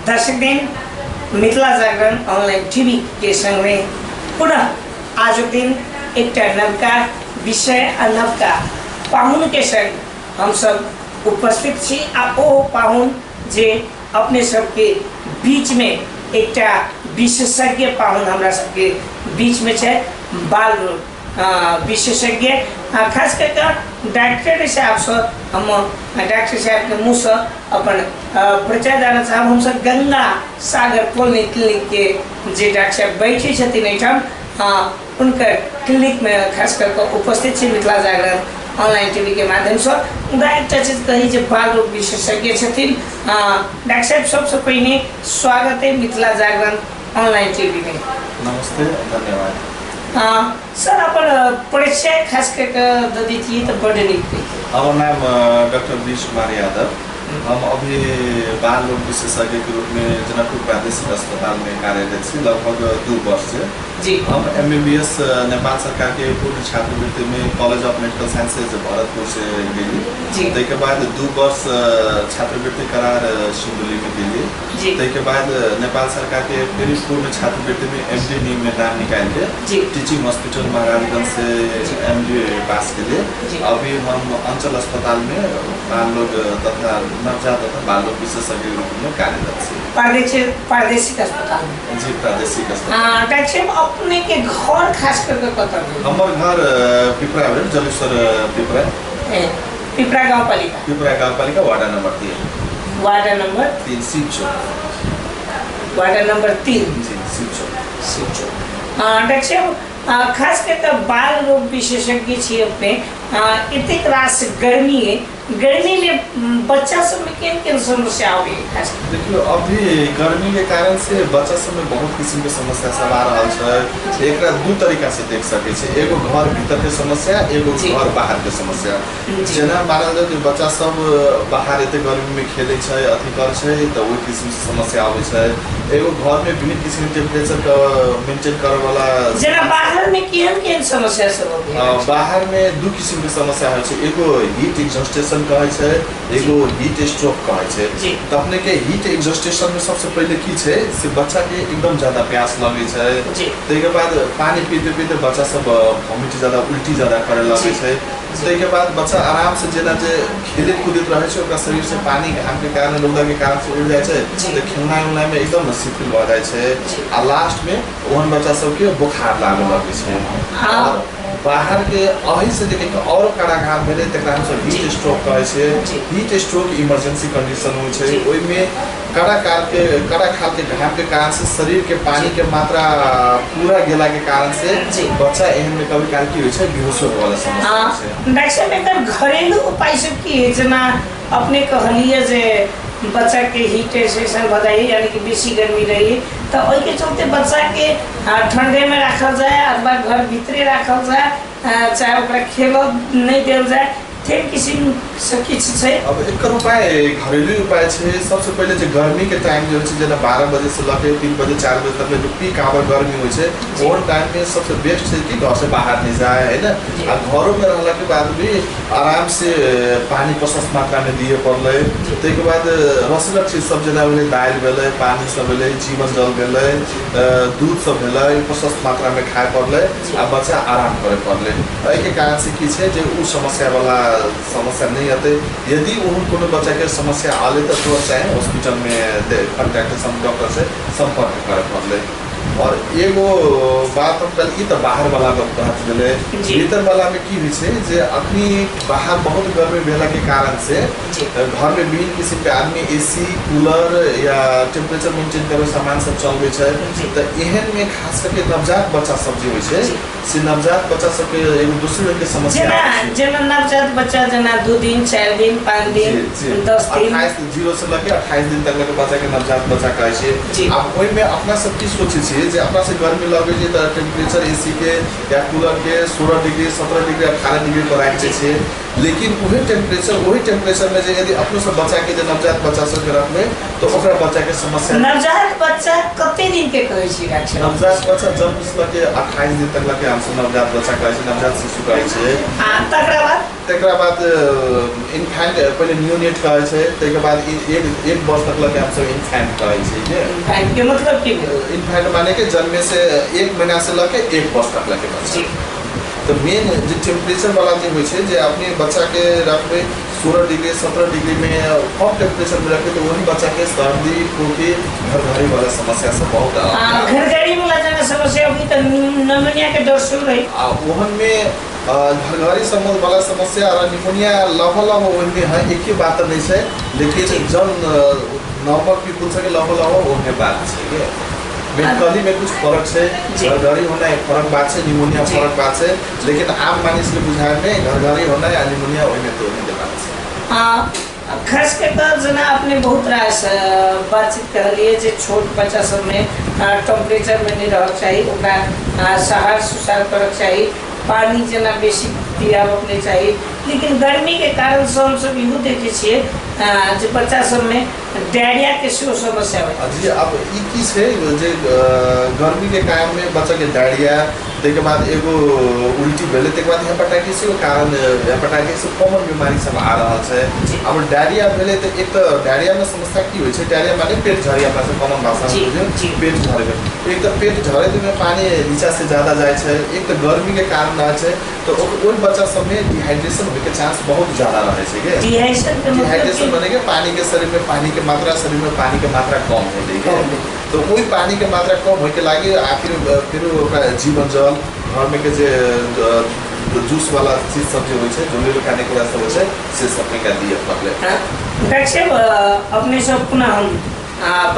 दर्शक दिन मिथिला जागरण online TV के संगमे पुनः आजुक दिन एकटा नवका विषय आ नवका पाहुन के संग हमसब उपस्थित छी आ ओ पाहुन जे अपने सबके बीच में एकटा विशेषज्ञ पाहुन हमरा सबके बीच में छै बाल रोग विशेषज्ञ खास कऽ कऽ डॉक्टर साहबसँ हम डॉक्टर साहबके मुँहसँ अपन परिचय जानऽ चाहब। हमसब गंगा सागर पॉली क्लिनिकके जे डॉक्टर साहब बैठे छथिन एहिठाम, हुनकर क्लिनिकमे खास कऽ कऽ उपस्थित छी मिथिला जागरण ऑनलाइन टीवीके माध्यमसँ। मुदा एकटा चीज कही जे बाल रोग विशेषज्ञ छथिन डॉक्टर साहब, सबसँ पहिने स्वागत है मिथिला जागरण ऑनलाइन टीवीमे। नमस्ते, धन्यवाद। सर, अपन परिचय खास कऽ कऽ दऽ दैतियै तऽ बड्ड नीक रहितै। हमर नाम डॉक्टर वीर कुमार यादव। हम अभी बाल रोग विशेषज्ञ के रूप में जनकपुर प्रादेशिक अस्पताल में कार्यरत छी लगभग 2 वर्ष से। हम MBBS Nepal सरकार के पूर्ण छात्रवृत्ति में college of medical sciences Bharatpur से गेली। ताहिके बाद 2 वर्ष छात्रवृत्ति करार सिंधुली में गेली। ताहिके बाद नेपाल सरकार के फेर पूर्ण छात्रवृत्ति में MD नी में नाम निकाल के टीचिंग हॉस्पिटल महाराजगंज से MD पास के अभी हम अंचल अस्पताल में बाल रोग तथा नवजात तथा बाल रोग विशेषज्ञ रूप में कार्यरत छी। प्रादेशिक अस्पताल में? जी, प्रादेशिक अस्पताल। डॉक्टर साहब, अपने के घर खास करके कतऽ भेल? हमर घर पिपरा भेल, जलेश्वर पिपरा। पिपरा गाउँपालिका? पिपरा गाउँपालिका, ward number 3। Ward number 3, Shivchowk. Ward number 3। जी, शिवचौक। शिवचौक। डॉक्टर साहब, खास कर बाल रोग विशेषज्ञ छी अपने, एतेक रास गर्मी है, गर्मी में बच्चा सब में केहन केहन समस्या आबै है खास? देखियो, अभी गर्मी के कारण से बच्चा सब में बहुत किस्म के समस्या सब आ रहल छै। एकरा 2 तरीका से देख सकै छै, एगो घर भीतर के समस्या, एगो घर बाहर के समस्या। जेना मानल जाए कि बच्चा सब बाहर एते गर्मी में खेलै छै, अथी करै छै, तऽ ओहि किस्म से समस्या आबै छै। एगो घर में विभिन्न किस्म के टेम्परेचर के मेंटेन करे वाला। जेना बाहर में केहन केहन समस्या सब आबै है? बाहर में 2 किस्म के समस्या होइ छै, एगो हीट एक्सॉस्टेशन कहै छै, एगो हीट स्ट्रोक कहै छै। तऽ अपने के हीट एक्सॉस्टेशन में सबसे पहिले की छै से बच्चा के एकदम ज्यादा प्यास लगै छै। ताहिके बाद पानी पीते पीते बच्चा सब वोमिट ज्यादा, उल्टी ज्यादा करे लगै छै। ताहिके बाद बच्चा आराम से जेना जे खेलैत कूदैत रहै छै, ओकरा शरीर से पानी घाम के कारण, रौदा के कारण से उड़ि जाइ छै, तऽ खेलनाइ उलनाइ में एकदम शिथिल भऽ जाइ छै। आ लास्ट में ओहन बच्चा सबके बोखार लागऽ लगै छै। और बाहर के अही से जे कहीं और कड़ा घाम भेलै तकरा हमसब हीट स्ट्रोक कहै छियै। हीट स्ट्रोक इमरजेंसी कंडीशन होइ छै। ओहिमे कड़ा खाल के घाम के कारण से शरीर के पानी के मात्रा पूरा गेला के कारण से बच्चा एहन में कभी काल की होइ छै, बेहोश होय वाला समस्या होइ छै। डॉक्टर साहब, एकर घरेलू उपाय सब की है? जेना अपने कहलिए जे बच्चा के हीट सेशन भऽ जाइ, यानी कि बेसी गर्मी रही तऽ ओहिके चलते बच्चा के ठंडे में राखल जाए अथवा घर भीतरे राखल जाए, चाहे ओकरा खेलऽ नहि देल जाए, तेहन किसिम से किछु छै? अब एकर उपाय घरेलू उपाय छै। सबसे पहिले जे गर्मी के टाइम जे होइ छै, जेना 12 बजे से लऽ के 3 बजे 4 बजे तक जो पीक आवर गर्मी होइ छै, ओहन टाइम में सबसे बेस्ट छै कि घर से बाहर नहीं जाए, है ना। आ घरों में रहला के बाद भी आराम से पानी प्रशस्त मात्रा में दिए पड़लै। ताहिके बाद रसीला चीज सब जेना भेलै, दालि भेलै, पानी सब भेलै, जीवन जल भेलै, दूध सब भेलै, प्रशस्त मात्रा में खाए पड़लै आ बच्चा आराम करे पड़लै। एहिके कारण से की छै जे उ समस्या वाला समस्या नहीं अतै। यदि ओहन कोनो बच्चा के समस्या आले तऽ तुरंत चाहे हॉस्पिटल में कॉन्टैक्ट डॉक्टर से संपर्क करे पड़लै। और एगो बात हम कल ई तऽ बाहर वाला बात भेलै, भीतर वाला में की होइ छै जे अखनी बाहर बहुत गर्मी भेला के कारण से घर में विभिन्न किसिम के आदमी एसी, कूलर या टेम्परेचर मेंटेन करे सामान सब चलबै छै। तऽ एहन में खास करके नवजात बच्चा सब जे होइ छै से नवजात बच्चा सबके एगो दोसर रंग के समस्या जेना जेना नवजात बच्चा जेना 2 दिन, 4 दिन, 5 दिन, 10 दिन, 0 से लके 28 दिन तक लके बच्चा के नवजात बच्चा कहै छै। आब ओहिमे अपना सब की सोचै छियै जे अपना से गर्मी लगै छै तऽ टेम्परेचर एसी के या कूलर के 16 डिग्री, 17 डिग्री, 18 डिग्री पर राखि दै छियै। लेकिन वही टेम्परेचर में जे यदि अपनो सब बच्चा के जे नवजात बच्चा सबके रखबै तऽ ओकरा बच्चा के समस्या। नवजात बच्चा कते दिन के कहै छी डॉक्टर? नवजात बच्चा जन्म से लके 28 दिन तक लके हमसब नवजात बच्चा कहै छी, नवजात शिशु कहै छियै। आ तकरा बाद? तकरा बाद इन्फेंट पहिले न्यूनेट कहै छै, ताहिके बाद एक वर्ष तक लगे हमसब इन्फेंट कहै छै के। इन्फेंट के मतलब की भेल? इन्फेंट माने के जन्मे से 1 महीना से लके 1 वर्ष तक लके बच्चा। तो मेन जे टेम्परेचर वाला जे होइ छै, जे अपने बच्चा के रखबै 16 डिग्री 17 डिग्री में कम टेम्परेचर में रखबै तो वही बच्चा के सर्दी खोखी घरघरी वाला समस्या सब बहुत घरघरी वाला जेना समस्या अभी तऽ निमोनिया के डर सेहो रही। आ ओहन में घरघरी समझ वाला समस्या और निमोनिया लगभग लगभग ओहिमे है, एक ही बात नहीं है, लेकिन जन नॉर्मल पीपल से लगभग लगभग ओहने बात छै के। मेडिकली में कुछ फर्क है, घरघरी होना एक फर्क बात है, निमोनिया फर्क बात है, लेकिन आम मानिस के बुझाए में घरघरी होना या निमोनिया ओहिमे तो ओहने बात है। खास कर के जेना अपने बहुत रास बातचीत कहलिए जे छोट बच्चा सब में टेम्परेचर में नहीं रहक चाही, ओकरा सहार सुसार करक चाही, पानी जेना बेसी पियाबक नहीं चाही, लेकिन गर्मी के कारण से हमसब इहो देखै छियै जे बच्चा सब में डायरिया के सेहो समस्या होइ। जी अब ई की छै जे गर्मी के कारण में बच्चा के डायरिया, ताहिके बाद एगो उल्टी भेलै, ताहिके बाद हेपेटाइटिस के कारण हेपेटाइटिस कॉमन बीमारी सब आ रहल छै। अब डायरिया भेलै तऽ एक तऽ डायरिया में समस्या की होइ छै, डायरिया माने पेट झड़ी, अपना सब कॉमन भाषा में बुझियौ पेट झड़ै, एक तऽ पेट झड़ै तऽ पानी नीचा से ज्यादा जाइ छै, एक तऽ गर्मी के कारण रहै छै, तऽ ओहि बच्चा सब में डिहाइड्रेशन होय के चांस बहुत ज्यादा रहै छै के। डिहाइड्रेशन माने के पानी के शरीर में पानी के मात्रा शरीर में पानी के मात्रा कम भेलै के, तो वही पानी के मात्रा कम होय के लागि आखिर फिर ओकरा जीवन जल घर में के जे जूस वाला चीज सब जे होइ छै, घरेलू खाने कुरा सब होइ छै, से सब के दिए पड़लै। डॉक्टर साहब अपने सब पुनः हम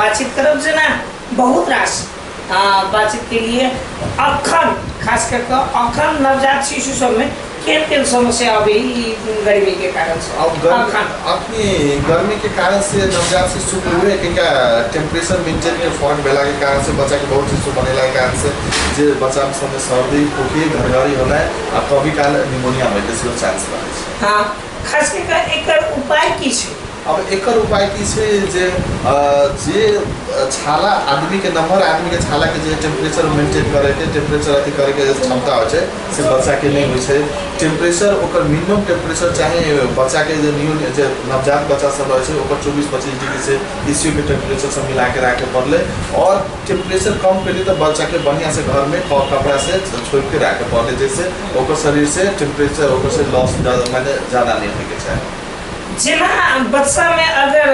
बातचीत करब जेना बहुत रास बातचीत के लिए अखन खास करके अखन नवजात शिशु सब में केन केन समस्या अभी गर्मी के कारण से? अब अपनी गर्मी के कारण से नवजात शिशु के हुए कि क्या टेम्परेचर मेंटेन के फर्क भेला के कारण से बच्चा के बहुत शिशु बनेला के कारण से जे बच्चा सब में सर्दी खोखी घरघरी होला आ कभी काल निमोनिया होय के सेहो चांस रहै छै। हां, खास करके एकर उपाय की छै? अब एकर उपाय की छै जे जे छाला आदमी के नम्बर आदमी के छाला के जे टेम्परेचर मेंटेन करे के टेम्परेचर अथी करे के क्षमता होइ छै से बच्चा के नहीं होइ छै। टेम्परेचर ओकर मिनिमम टेम्परेचर चाहे बच्चा के जे न्यू जे नवजात बच्चा सब रहै छै ओकर 24-25 डिग्री से इसी के टेम्परेचर सब मिला के राखे पड़लै, और टेम्परेचर कम केली तऽ बच्चा के बढ़िया से घर में कपड़ा से छोपि के राखे पड़लै, जैसे ओकर शरीर से टेम्परेचर ओकर से लॉस माने ज्यादा नहीं होइके चाही। जेना बच्चा में अगर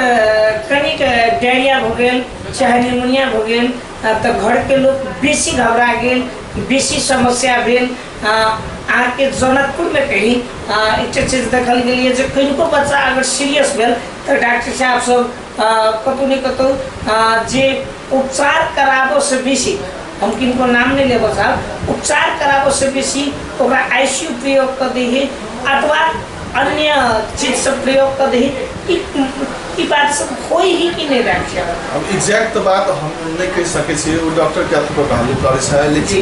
कनिक डायरिया भऽ गेल चाहे निमोनिया भऽ गेल तऽ घर के लोग बेसी घबरा गेल, बेसी समस्या भेल। अहाँके जनकपुर में कही एकटा चीज देखल गेल जे किनको बच्चा अगर सीरियस भेल तऽ डॉक्टर साहब सब कतहु ने कतहु जे उपचार कराबऽ से बेसी, हम किनको नाम नहीं लेबऽ साहब, उपचार कराबऽ से बेसी ओकरा आईसीयू प्रयोग कऽ दै अथवा अन्य चीज सब प्रयोग कऽ दै, ई बात सब होइ ही कि नहीं डॉक्टर साहब? अब एग्जैक्ट बात हम नहीं कहि सकै छियै, ओ डॉक्टर के अथी पर वैल्यू करै छै, लेकिन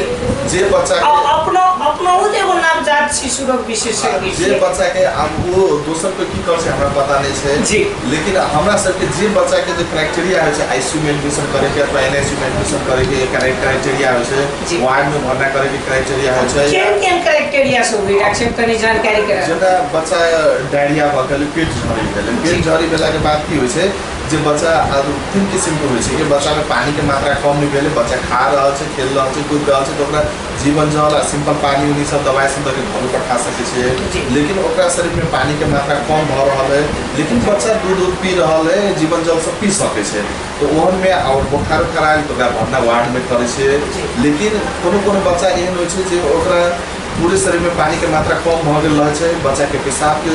जे बच्चा के अपनो अपनो जे एगो नवजात शिशु रोग विशेषज्ञ जे बच्चा के आब ओ दोसर के की करै छै हमरा पता नहीं छै जी, लेकिन हमरा सबके जे बच्चा के जे क्राइटेरिया होइ छै आईसीयू में एडमिशन करे के अथवा एनआईसीयू में एडमिशन करे के क्राइटेरिया होइ छै, वार्ड में भर्ना करे के क्राइटेरिया होइ छै, केहन केहन क्राइटेरिया सब होइ डॉक्टर साहब कनि जानकारी करा। जेना बच्चा डायरिया भऽ गेलै, पेट झड़ी भेलै, पेट झड़ी भेला के बाद की होइ छै जे बच्चा तीन किसिम के होइ छै कि बच्चा में पानी के मात्रा कम नहीं भेलै, बच्चा खा रहल छै, खेल रहल छै, कूद रहल छै, तऽ ओकरा जीवन जल आ सिंपल पानी उनी सब दवाई सब दऽ के घरो पर खा सकै छियै, लेकिन ओकरा शरीर में पानी के मात्रा कम भऽ रहल है, लेकिन बच्चा दूध उध पी रहल है, जीवन जल सब पी सकै छै, तऽ ओहन में और बोखार उखार आयल तऽ ओकरा भर्ना वार्ड में करै छियै। लेकिन कोनो कोनो बच्चा एहन होइ छै जे ओकरा पूरे शरीर में पानी के मात्रा कम भऽ गेल रहै छै, बच्चा के पेशाब के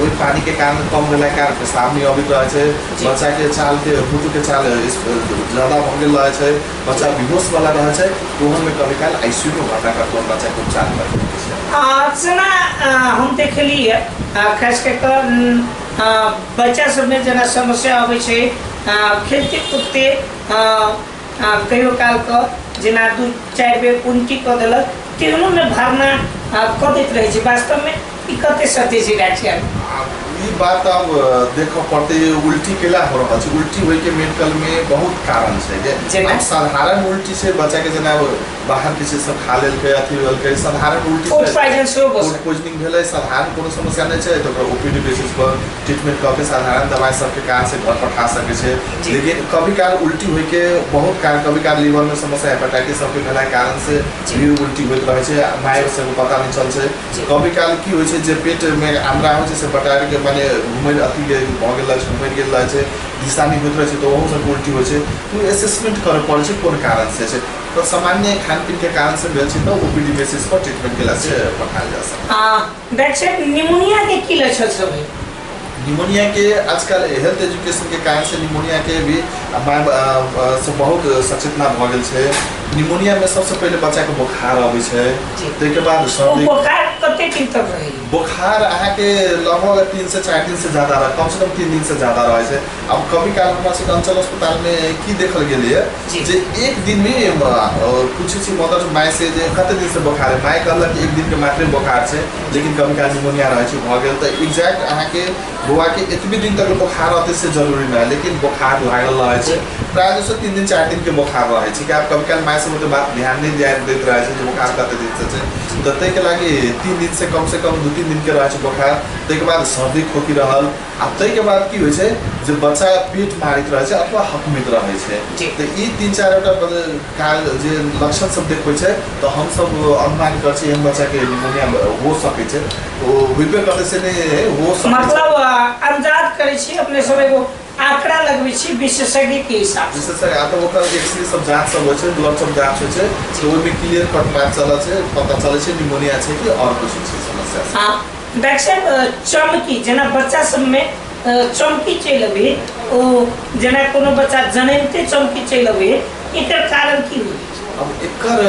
ओहि पानी के कारण कम भेला के कारण पेशाब नहीं अबैत रहै छै, बच्चा के चाल के फुटू के चाल ज्यादा भऽ गेल रहै छै, बच्चा बेहोश वाला रहै छै, ओहन में कभी काल आईसीयू में भर्ना करके बच्चा के उपचार करै छै। जेना हम देखलियै खास कऽ कऽ बच्चा सबमे जेना समस्या अबै छै खेलते कूदते कहियो काल कऽ जेना 2-4 बेर उल्टी कऽ देलक तेहनोमे भरना कऽ दैत रहै छै, वास्तवमे ई कते सत्य छै डॉक्टर साहब? ई बात अब देखऽ पड़तै उल्टी केला हो रहल छै। उल्टी होय के मेडिकल में बहुत कारण छै जे जेना? आब साधारण उल्टी छै बच्चा के, जेना बाहर के चीज सब खा लेलकै, अथी लेलकै, साधारण उल्टी फूड पॉइजन सेहो भऽ फूड सकैए। पॉइजनिंग भेलै, साधारण कोनो समस्या नहि छै तऽ ओकरा ओपीडी बेसिस पर ट्रीटमेंट कऽ के साधारण दवाइ सबके कारण से घर पठा सकै छै। लेकिन कभी काल उल्टी होइके बहुत कारण, कभी काल लीवर में समस्या, हेपेटाइटिस सबके भेला के कारण से भी उल्टी होइत रहै छै, माय सबके पता नहि चल छै। कभी काल की होइ छै जे पेट में आमरा होइ छै से बटार के माने घुमै अथी भऽ गेल रहै छै, घुमि गेल रहै छै, दिशा नहि होइत रहै छै, तऽ ओहो सबके उल्टी होइ छै। ओ असेसमेंट करऽ पड़ै छै कोन कारण से छै। तऽ सामान्य खान पीन के कारण से भेल छै तऽ ओपीडी बेसिस पर ट्रीटमेंट केला से पठायल जा सकै। डॉक्टर साहब, निमोनिया के की लक्षण सब है? निमोनिया के आजकल हेल्थ एजुकेशन के कारण से निमोनिया के भी माय से बहुत सचेतना भऽ गेल छै। निमोनिया में सबसे पहिले बच्चा के बोखार अबै छै, ताहिके बाद ओ सर्दी। बोखार कते दिन तक रहै? बोखार अहाँके लगभग 3 से 4 दिन से ज्यादा रह, कम से कम 3 दिन से ज्यादा रहै छै। अब कभी काल हमरा सबके अंचल अस्पताल में की देखल गेल जी। जे एक दिन में पूछै छी मदर माय से जे कते दिन से बोखार है, माय कहलक कि एक दिन के मात्रे बोखार छै, लेकिन कभी काल निमोनिया रहै छै भऽ गेल। तऽ एग्जैक्ट अहाँके बौआ के एतबे दिन तक बोखार रहतै से जरूरी नहि, लेकिन बोखार लागल रहै छै प्रायः जसो 3 दिन 4 दिन के बोखार रहै छै। कि आब कभी काल माय सब ओते बात ध्यान नहि दैत रहै छै जे बोखार कते दिन से छै, तऽ ताहिके लागि 3 दिन से कम से कम 2-3 दिन के रहै छै बोखार। ताहिके बाद सर्दी खोकी रहल, आ ताहिके बाद की होइ छै जे बच्चा पेट मारैत रहै छै अथवा हकमैत रहै छै। तऽ ई 3-4 टा काल जे लक्षण सब देखबै छै तऽ हमसब अनुमान करै छी एहन बच्चाके निमोनिया हो सकै छै, ओ होइबे करतै से नहि हो सकै छै। मतलब अंदाज करै छी अपने सब, एगो आंकड़ा लगबै छी विशेषज्ञ के हिसाब से। विशेषज्ञ आ तऽ ओकर एक्सरे सब जाँच सब होइ छै, ब्लड सब जाँच होइ छै, तऽ ओहिमे क्लियर कट बात चलै छै, पता चलै छै निमोनिया छै कि आओर किछु छै समस्या। हाँ डॉक्टर साहब, चमकी जेना बच्चा सबमे चमकी चलि अबै, ओ जेना कोनो बच्चा जनमिते चमकी चलि अबै, एकर कारण की होइ? अब एकर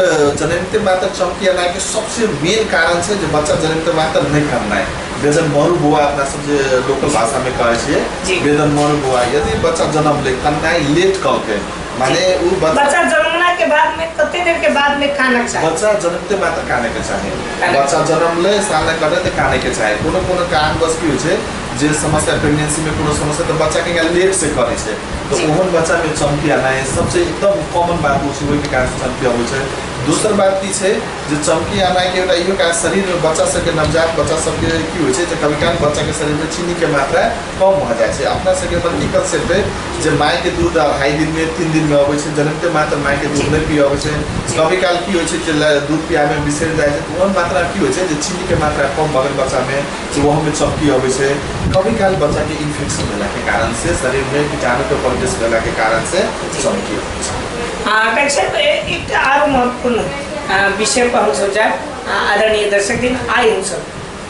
जनमिते मात्र चमकी एनाके सबसे मेन कारण छै जे बच्चा जनमिते मात्र नहि करनाइ, बेजन मरू बौआ अपना सब जे लोकल भाषा में कहै छियै, बेजन मरू बौआ। यदि बच्चा जन्म ले कन्नाइ लेट कऽ माने उ बच्चा जन्मला के बाद में कते देर के बाद में कानक चाही? बच्चा जन्मते मात्र काने के चाही। बच्चा जन्म ले साल कटे तऽ काने के चाही। कोनो कोनो कारणवश की होइ छै जे समस्या प्रेगनेंसी में कोनो समस्या तऽ बच्चा के लेट से करै छै, तऽ ओहन बच्चा में चमकी आनाइ सबसे एकदम कॉमन बात होइ छै, ओहिके कारण से चमकी अबै छै। दोसर बात की छै जे चमकी आनाइ के एउटा इहो कारण शरीर में बच्चा सबके, नवजात बच्चा सबके की होइ छै जे कभी काल बच्चा के शरीर में चीनी के मात्रा कम भऽ जाइ छै। अपना सबके अपन की कंसेप्ट है जे माय के दूध 2.5 दिन में 3 दिन में अबै छै, जनमते मात्र माय के दूध नहि पियाबै छै। कभी काल की होइ छै जे दूध पियाबै में बिसरि जाइ छै, तऽ ओहन मात्रा की होइ छै जे चीनी के मात्रा कम भऽ गेल बच्चा में, तऽ ओहो में चमकी अबै छै। कभी काल बच्चा के इन्फेक्शन भेला के कारण से शरीर में कीटाणु के प्रवेश भेला के कारण से चमकी अबै छै। डॉक्टर साहब, एकटा आरो महत्वपूर्ण विषय पर हमसब जायब। आदरणीय दर्शक दिन, आइ हमसब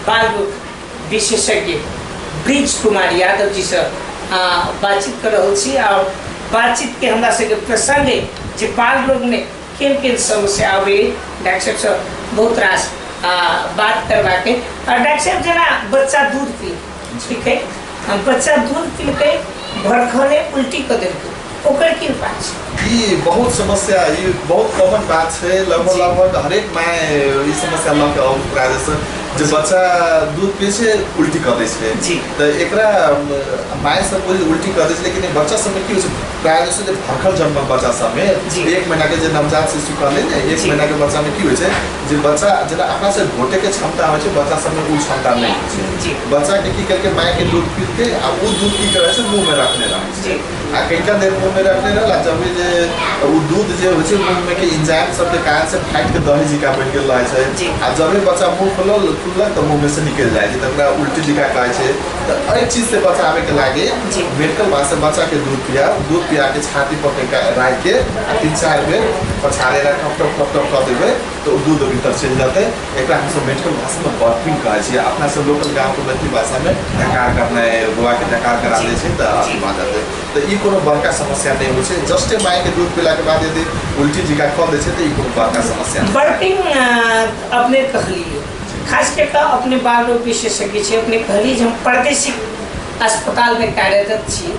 बाल रोग विशेषज्ञ ब्रिज कुमार यादव जी से बातचीत कर रहल छी, और बातचीत के हमरा सबके प्रसंग है जे बाल रोग में केहन केहन समस्या आबै, डॉक्टर साहब से बहुत रास बात करबाके। और डॉक्टर साहब, जेना बच्चा दूध पी, ठीक है, बच्चा दूध पीलकै, भरखले उल्टी कऽ देलकै, ओकर की उपाय छै? ई बहुत समस्या, ई बहुत कॉमन बात छै। लगभग लगभग हरेक माय ई समस्या लऽ के अबैत प्रायः से जे बच्चा दूध पियै छै उल्टी कऽ दै छै। तऽ एकरा माय सब बोली उल्टी कऽ दै छै, लेकिन बच्चा सबमे की होइ छै प्रायः जैसे जे भरखल जन्मल बच्चा सबमे 1 महीना के जे नवजात शिशु कहले ने, 1 महीना के बच्चा में की होइ छै जे बच्चा जेना अपना से घोटे के क्षमता होइ छै, बच्चा सबमे उ क्षमता नहि होइ छै। बच्चा के की केलकै, माय के दूध पीलकै आ उ दूध की करै छै मुँह में रखने रहै छै, आ कनिका देर मुँह में रखने रहल, आ जब जे उ दूध जे होइ छै मुँह में के एंजाइम सबके कारण से फाटि के दही जिका बनि गेल रहै छै, आ जब बच्चा मुँह खुललक तऽ मुँह में से निकलि जाइ छै, तऽ ओकरा उल्टी जिका कहै छै। तऽ एहि चीज से बचाबे के लागि मेडिकल भाषा बच्चा के दूध पिया, दूध पिया के छाती पर के राखि के आ 3-4 बेर पछाड़े ला टप टप टप टप कऽ देबै तऽ ओ दूध भीतर चलि जेतै। एकरा हमसब मेडिकल भाषा में बर्पिंग कहै छियै। अपना सब लोकल गाँव के मैथिली भाषा में ढकार करनाइ, बौआ के ढकार करा दै छै तऽ अथी भऽ जेतै। तऽ ई कोनो बड़का समस्या नहि होइ छै। जस्टे माय के दूध पीला के बाद यदि उल्टी जिका कऽ दै छै तऽ ई कोनो बड़का समस्या नहि। बर्पिंग अपने कहलियै, खास कऽ कऽ अपने बाल रोग विशेषज्ञ छी, अपने कहलियै जे हम प्रादेशिक अस्पताल में कार्यरत छी,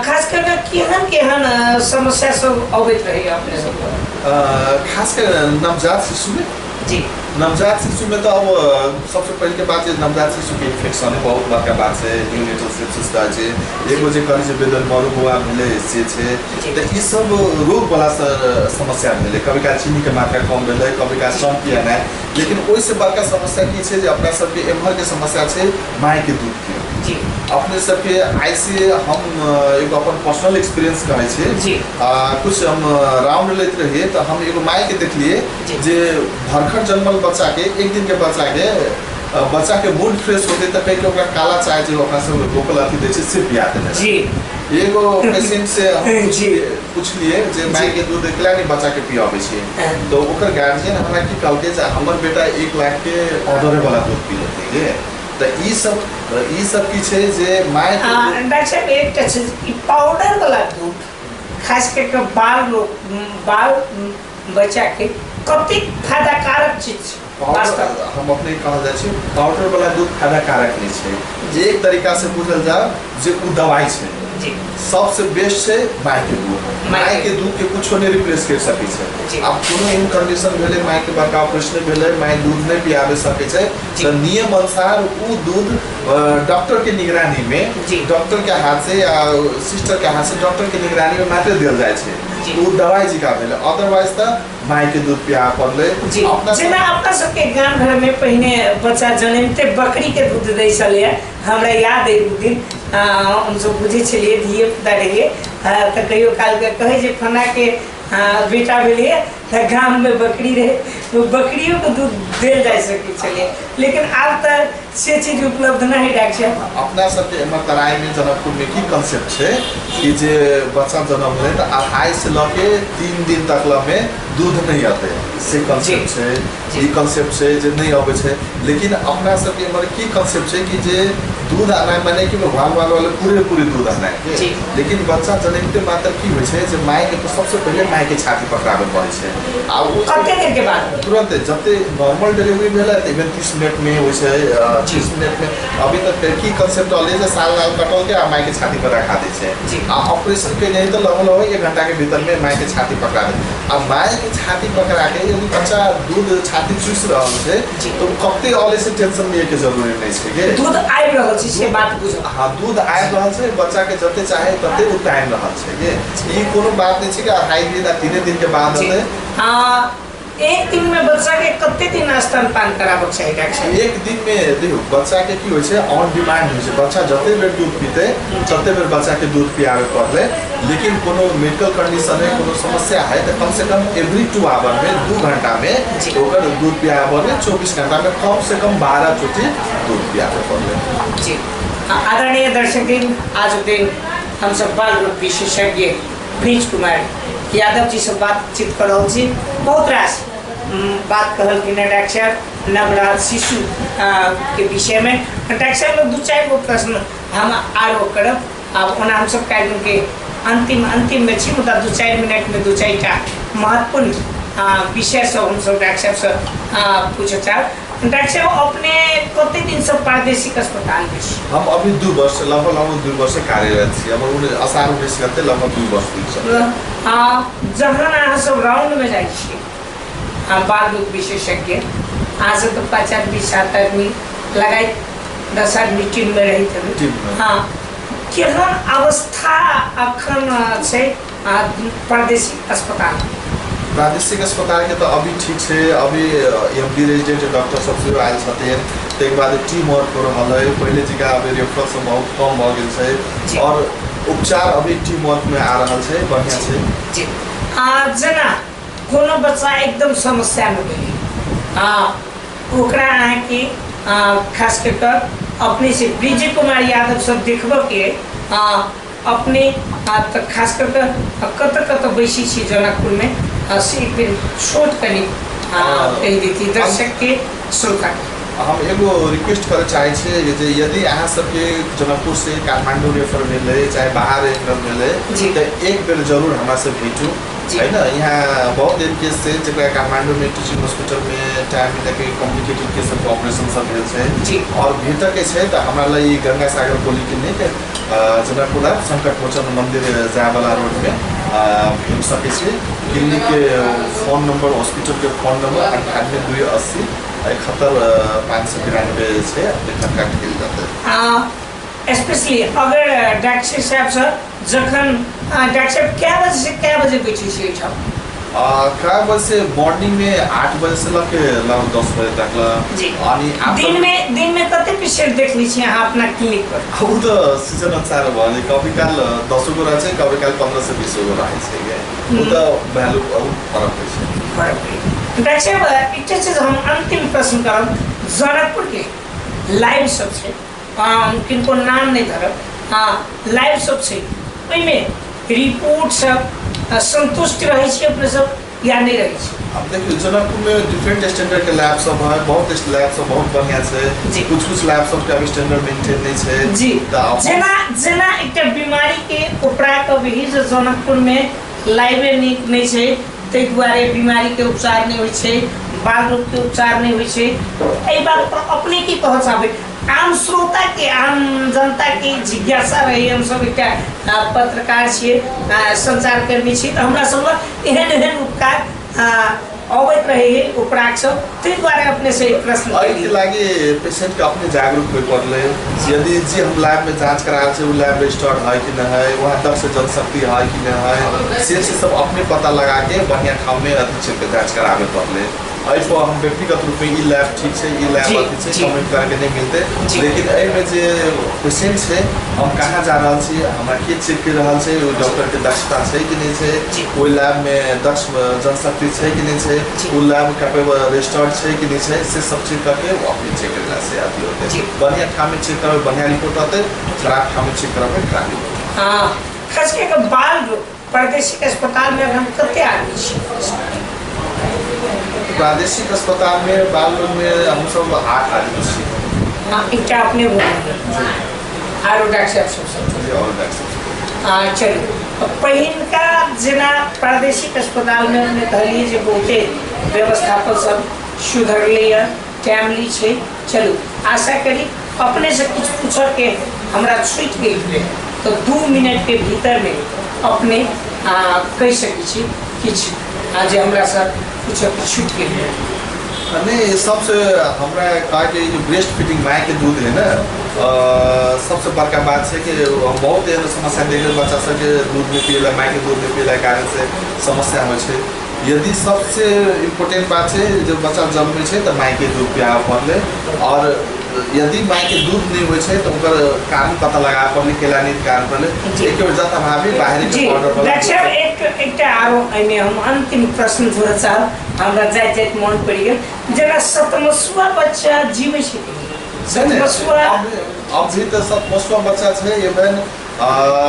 खास कऽ कऽ केहन केहन समस्या सब अबैत रहैया अपने सबके? खास कर नवजात शिशु में? जी। नवजात शिशु में तो अब सबसे पहले के बात नवजात शिशु के इन्फेक्शन बहुत बड़का बात है। न्यूनेटल सेप्सिस रहै छै, एगो जे कहै छै बेदर मरु बुआ भेलै से छै, तऽ ई सब रोग वाला समस्या भेलै। कभी काल चीनी के मात्रा कम भेलै, कभी काल चमकी एनाइ। लेकिन ओहिसँ बड़का समस्या की छै जे अपना सबके एम्हर के समस्या छै माय के दूध के। अपने सबके आइसे हम एगो अपन पर्सनल एक्सपीरियंस कहै छी, कुछ हम राउंड लैत रहियै तऽ हम एगो माय के देखलियै जे भरखर जन्मल बच्चा के एक दिन के बच्चा के मूड फ्रेश होते तऽ कहि के ओकरा काला चाय जे अपना सब लोकल अथी दै छै से पिया देने। एगो पेशेंट से हम पुछलियै जे माय के दूध एकला नहि बच्चा के पियाबै छै, तऽ ओकर गार्जियन हमरा की कहलकै जे हमर बेटा 1 लाख के ऑर्डरे वाला दूध पी लेतै जे। तऽ ई सब की छै जे माय के डॉक्टर साहब एकटा छै ई पाउडर वाला दूध खास कर के बाल रोग बाल बच्चा के कतेक फायदाकारक चीज छै? पाउडर हम अपने कहल जाइ छै पाउडर वाला दूध फायदाकारक नहि छै। जे एक तरीका से बुझल जाए जे ओ दवाई छै। सबसे बेस्ट छै माय के दूध। माय के दूध के कुछो नहीं रिप्लेस कर सकै छै। आब कोनो एहन कंडीशन भेलै माय के बड़का ऑपरेशन भेलै, माय दूध नहीं पियाबे सकै छै, तऽ नियम अनुसार ओ दूध डॉक्टर के निगरानी में, डॉक्टर के हाथ से या सिस्टर के हाथ से डॉक्टर के निगरानी में मात्र देल जाइ छै। ओ दवाई जिका भेलै, अदरवाइज तऽ माय के दूध पिया पड़लै। जेना अपना सबके गाम घर में पहिने बच्चा जनमिते बकरी के दूध दै छलैए, हमरा याद अइ ओ दिन हमसब बुझै छलियै धिये पुता रहियै तऽ कहियो कालके कहै जे फन्नाके बेटा भेलैए तऽ गाममे बकरी रहै, ओ बकरियोके दूध देल जा सकै छलै। लेकिन आब तऽ से चीज उपलब्ध नहि डॉक्टर साहब। अपना सबके एम्हर तराईमे जनकपुरमे की कंसेप्ट छै कि जे बच्चा जनम लै तऽ 2.5 से लऽ के 3 दिन तक लमे दूध नहि अतै, से कंसेप्ट छै। ई कंसेप्ट छै जे नहि अबै छै। लेकिन अपना सबके एम्हर की कंसेप्ट छै कि जे दूध आनाइ माने कि वाल वाल वाले पूरे पूरे दूध आनाइ। लेकिन बच्चा जनमिते मात्र की होइ छै जे मायके तो सबसे पहिले मायके छाती पकड़ाबे पड़ै छै। आ ओ कते देर के बाद? तुरंत जते नॉर्मल डिलीवरी भेलै तऽ इवन 30 मिनट में होइ छै, 30 मिनट में। अभी तक की कंसेप्ट रहलै जे साल लाल कटल के आ मायके छाती पर रखा दै छै। आ ऑपरेशन के नहीं तऽ लगभग लगभग 1 घंटा के भीतर में मायके छाती पकड़ा दै। आ मायके छाती पकड़ा के यदि बच्चा दूध छाती चूसि रहल छै तऽ कते अले से टेंशन लिए के जरूरी नहीं छै के दूध आबि रहल छै से बात बुझू। हाँ, दूध आबि रहल छै, बच्चा के जते चाहे तते ओ टाइम रहल छै के। ई कोनो बात नहीं छै कि 2.5 दिन आ 3 दिन के बाद होतै। एक दिन में बच्चा के कते दिन स्तनपान कराबक चाही डॉक्टर साहब? एक दिन में देखियौ बच्चा के की होइ छै ऑन डिमांड होइ छै। बच्चा जते बेर दूध पीते तते बेर बच्चा के दूध पियाबे पड़लै। लेकिन कोनो मेडिकल कंडीशन है, कोनो समस्या है तऽ कम से कम एवरी 2 our में 2 घंटा में ओकर दूध पियाबे पड़लै। 24 घंटा में कम से कम 12 चोटी दूध पियाबे पड़लै। जी आदरणीय दर्शकगण, आज दिन हम सब बाल रोग विशेषज्ञ ब्रिज कुमार यादव जी से बातचीत कर रहल छी। बहुत रास बात कहलखिन हेँ डॉक्टर साहब नवजात शिशु के विषय में। डॉक्टर साहब लोग 2-4 गो प्रश्न हम आरो करब। आब ओना हमसब कार्यक्रम के अंतिम अंतिम में छी, मुदा 2-4 मिनट में 2-4 टा महत्वपूर्ण विषय सब हमसब डॉक्टर साहब से पूछऽ चाहब। डॉक्टर साहब अपने कते दिन से प्रादेशिक अस्पताल में छी? हम अभी 2 वर्ष, लगभग 2 वर्ष से कार्यरत छी। हमर असार 19 गते लगभग 2 वर्ष पुगि सकल। जहन अहाँ सब राउंड में जाइ छी, बाल रोग विशेषज्ञ अहाँ सब तऽ 5 आदमी 7 आदमी लगाइत 10 आदमी टीम में रहैत हेबै। टीम में। हाँ, केहन अवस्था अखन छै प्रादेशिक अस्पताल? प्रादेशिक अस्पताल के तऽ अभी ठीक छै। अभी एम डी रेजिडेंट डॉक्टर सब सेहो आयल छथिन, ताहिके बाद टीम वर्क हो रहल है। पहिले जकाँ अभी रेफरल सब बहुत कम भऽ गेल छै और उपचार अभी टीम वर्क में आ रहल छै, बढ़िया छै। जी। जेना कोनो बच्चा एकदम समस्या में गेलै, ओकरा अहाँके खास कऽ कऽ अपने से ब्रिज कुमार यादव सब देखबऽ के अपने तऽ खास कऽ कऽ कतऽ कतऽ बैसै छी जनकपुर में, से एक बेर छोट कनि कहि दैती दर्शक के श्रोता के। हम एगो रिक्वेस्ट करऽ चाहै छियै जे यदि अहाँ सबके जनकपुर से काठमाडौँ रेफर भेलै चाहे बाहर रेफर भेलै तऽ एक बेर जरूर हमरा से भेटू है ना। यहाँ बहुत दिन केस छै जकरा काठमाडौँ में टीचिंग हॉस्पिटल में टाइम मिलके कॉम्प्लिकेटेड केस सबके ऑपरेशन सब भेल छै और भेटऽके छै तऽ हमरा लग ई गंगा सागर पॉलिक्लिनिक जनकपुर संकट मोचन मंदिर जायवला रोड में भेट सकै छी। क्लिनिक के फोन नंबर, हॉस्पिटल के फोन नंबर 98 2 80 71,593 छै, अपने कॉन्टैक्ट कयल जेतै। स्पेशली अगर डॉक्टर साहबसँ जखन डॉक्टर साहब कए बजेसँ कए बजे बैठै छी एहिठाम? कए बजे से, मॉर्निंग में 8 बजे से लके लगभग 10 बजे तक ल। अनि दिन में कते पेशेंट देख लै छी अहाँ अपना क्लिनिक पर? उ तऽ सीजन अनुसार भयो नि, कभी काल 10 गो रहै छै, कभी काल 15 से 20 गो रहै छै के। उ तऽ वैल्यू बहुत फरक होइ छै। फरक होइ। डॉक्टर साहब, एकटा चीज हम अंतिम प्रश्न करब। जनकपुर के लाइव सब छै, किनको नाम नहि धरब, हँ, लाइव सब छै, ओहिमे रिपोर्ट सब संतुष्ट रहै छी अपने सब या नहि रहै छी? अब देखियौ, जनकपुर में डिफरेंट स्टैंडर्ड के लैब सब है, बहुत लैब सब बहुत बढ़िया छै। कुछ कुछ लैब सब के अभी स्टैंडर्ड मेंटेन नहीं छै। तऽ जेना जेना एकटा बीमारी के उपरा कभी जे जनकपुर में लाइवे नीक नहि छै, ताहि दुआरे बीमारी के उपचार नहि होइ छै, बाल रोग के उपचार नहि होइ छै, एहि बात पर अपने की कहऽ चाहबै? आम श्रोता के, आम जनता के जिज्ञासा रही, हम सब एकटा पत्रकार छियै, संचारकर्मी छी, तऽ हमरा सब लग एहन एहन उपकार अबैत रहै उपराग सब, ताहि दुआरे अपने से एक प्रश्न एहिके केलियै। लागि पेशेंट के अपने जागरूक होय पड़लै। यदि जे हम लैब में जांच करा रहल छी, ओ लैब रजिस्टर्ड है कि नहीं है, वहाँ दक्ष जनशक्ति है कि नहीं है, से चीज सब अपने पता लगा के बढ़िया ठाम में अथी छै के जांच कराबे पड़लै। एहि पर हम व्यक्तिगत रूप में ई लैब ठीक छै, ई लैब अथी छै, कमेंट करके नहीं मिलते। लेकिन एहिमे जे पेशेंट छै, हम कहाँ जा रहल छी, हमरा के चेक कर रहल छै, ओहि डॉक्टर के दक्षता छै कि नहीं छै, ओहि लैब में दक्ष जनशक्ति छै कि नहीं छै, ओ लैब कैपेबल रजिस्टर्ड छै कि नहीं छै, से सब चेक करके वो अपने चेक करला से अथी होते। बढ़िया ठाम में चेक करबै बढ़िया रिपोर्ट आते, खराब ठाम में चेक करबै खराब रिपोर्ट। हाँ, खास करके बाल रोग प्रादेशिक अस्पताल में हम कते आदमी छी? प्रादेशिक अस्पताल में बाल रोग में हम सब 8 आदमी छी। हाँ, एकटा अपने आरो डॉक्टर साहब सब सब। जी, और डॉक्टर साहब। चलू, पहिनका जेना प्रादेशिक अस्पताल में अपने कहलिए जे बहुते व्यवस्थापन सब सुधरलै यऽ, टाइमली छै। चलू, आशा करी अपने से किछु पूछऽ के हमरा छूटि गेल रहै तऽ 2 मिनट के भीतर में अपने कहि सकै छी किछु जे हमरा से पूछऽ के छूटि गेल रहै। नहीं, सबसे हमरा कहा कि जो ब्रेस्ट फीडिंग my के दूध है ना, सबसे बड़का बात है कि हम बहुत एहन समस्या देख रहे बच्चा सबके दूध नहीं पियला, माय के दूध नहीं पियला कारण से समस्या होइ छै। यदि सबसे इम्पोर्टेंट बात छै जब बच्चा जन्मै छै तऽ माय के दूध पियाबऽ पड़लै, और यदि माय के दूध नहीं होइ छै तऽ ओकर कारण पता लगाबऽ पड़लै, केला नहीं कारण पड़लै। एक बेर जथाभावी बाहरी के पाउडर वाला डॉक्टर साहब, एकटा आरो एहिमे हम अंतिम प्रश्न जोड़ऽ चाहब, हमरा जाइत जाइत मन पड़ि गेल, जेना सतमसुआ बच्चा जीबै छै कि नहि? सतमसुआ अब भी तऽ सतमसुआ बच्चा छै, इवन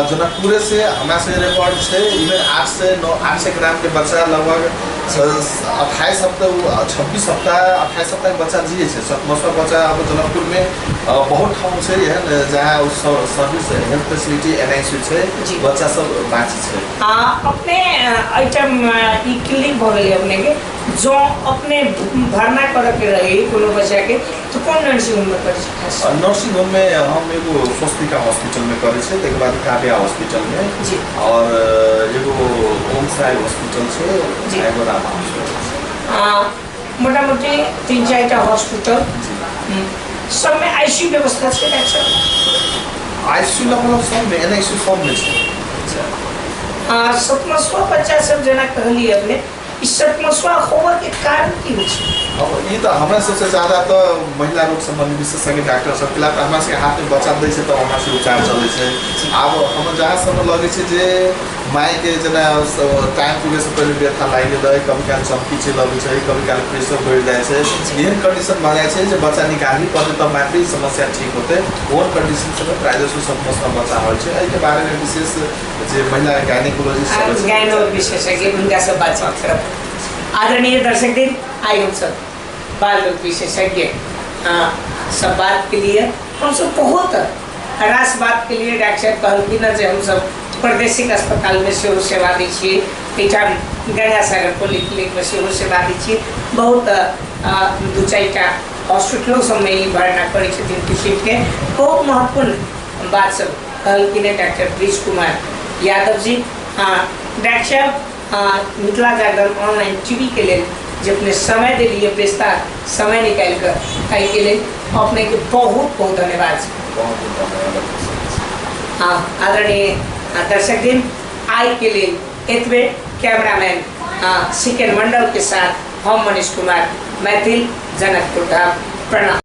जनकपुरे से हमरा से रिकॉर्ड छै, इवन 8 से 9, 800 ग्राम के बच्चा लगभग 28 हफ्ता, 26 हफ्ता, 28 हफ्ता के बच्चा जिए छै। सतमसुआ बच्चा अब जनकपुर में बहुत ठाउँ छै एहन जहाँ service health facility N I C छै, बच्चा सब बाँचै छै। अपने एहिठाम ई क्लिनिक भऽ गेलै अपने के, जँ अपने भर्ना करऽ के रही कोनो बच्चा के तऽ कोन नर्सिंग होम में करै छी खास? नर्सिंग होम में हम एगो स्वस्तिका हॉस्पिटल में करै छियै, तकर बाद काव्या हॉस्पिटल में, और एगो ओम साई हॉस्पिटल छै, एगो रामा हॉस्पिटल छै। मोटामोटी 3-4 टा हॉस्पिटल। सबमे आईसीयू व्यवस्था छै डॉक्टर साहब? आईसीयू लगभग सबमे, एन I C you सबमे छै। सतमसुआ बच्चा सब जेना कहलियै अपने, ई सतमसुआ होबऽ के कारण की होइ छै? अब ई तऽ हमरा सबसे ज्यादा तऽ महिला रोग सम्बन्धी विशेषज्ञ डॉक्टर सबके लागि हमरा सबके हाथमे बच्चा दै छै तऽ हमरा सबके उपचार चलै छै। आब हमर जहाँ सब लगै छै जे मायके जेना टाइम पुगैसँ पहिले व्यथा लागि गेलै, कभी काल चमकी चलि अबै छै, कभी काल प्रेशर बढ़ि जाइ छै, एहन कंडीशन भऽ जाइ छै जे बच्चा निकालही पड़तै तब मात्र ई समस्या ठीक होतै। ओहन कंडीशन सबमे प्राइवेट सब बच्चा होइ छै। एहिके बारेमे विशेष जे महिला गायनेकोलॉजिस्ट सब छै, गायनो विशेषज्ञ हुनका सब बातचीत करब। आदरणीय दर्शक दिन, आइ हम सब बाल रोग विशेषज्ञ सब बात के लिए हम सब बहुत रास बात के लिए डॉक्टर साहब कहलखिन हँ जे हम सब प्रादेशिक अस्पताल में सेहो सेवा दै छियै, एहिठाम गंगा सागर पॉलीक्लिनिक में सेहो सेवा दै छियै, बहुत 2-4 हॉस्पिटलो सबमे ई भर्ना करै छथिन पेशेंटके। बहुत महत्वपूर्ण बात सब कहलखिन हँ doctor bridge Kumar Yadav ji. Doctor साहब, मिथिला जागरण ऑनलाइन टीवी के लेल जे अपने समय देलिए, व्यस्तता समय निकालि कऽ, एहिके लेल अपनेके बहुत बहुत धन्यवाद छै। बहुत बहुत धन्यवाद। हाँ, आदरणीय दर्शक दिन, आइ के लेल एतबे। कैमरामैन सिकेन मंडल के साथ हम मनीष कुमार मैथिल, जनकपुर धाम। प्रणाम।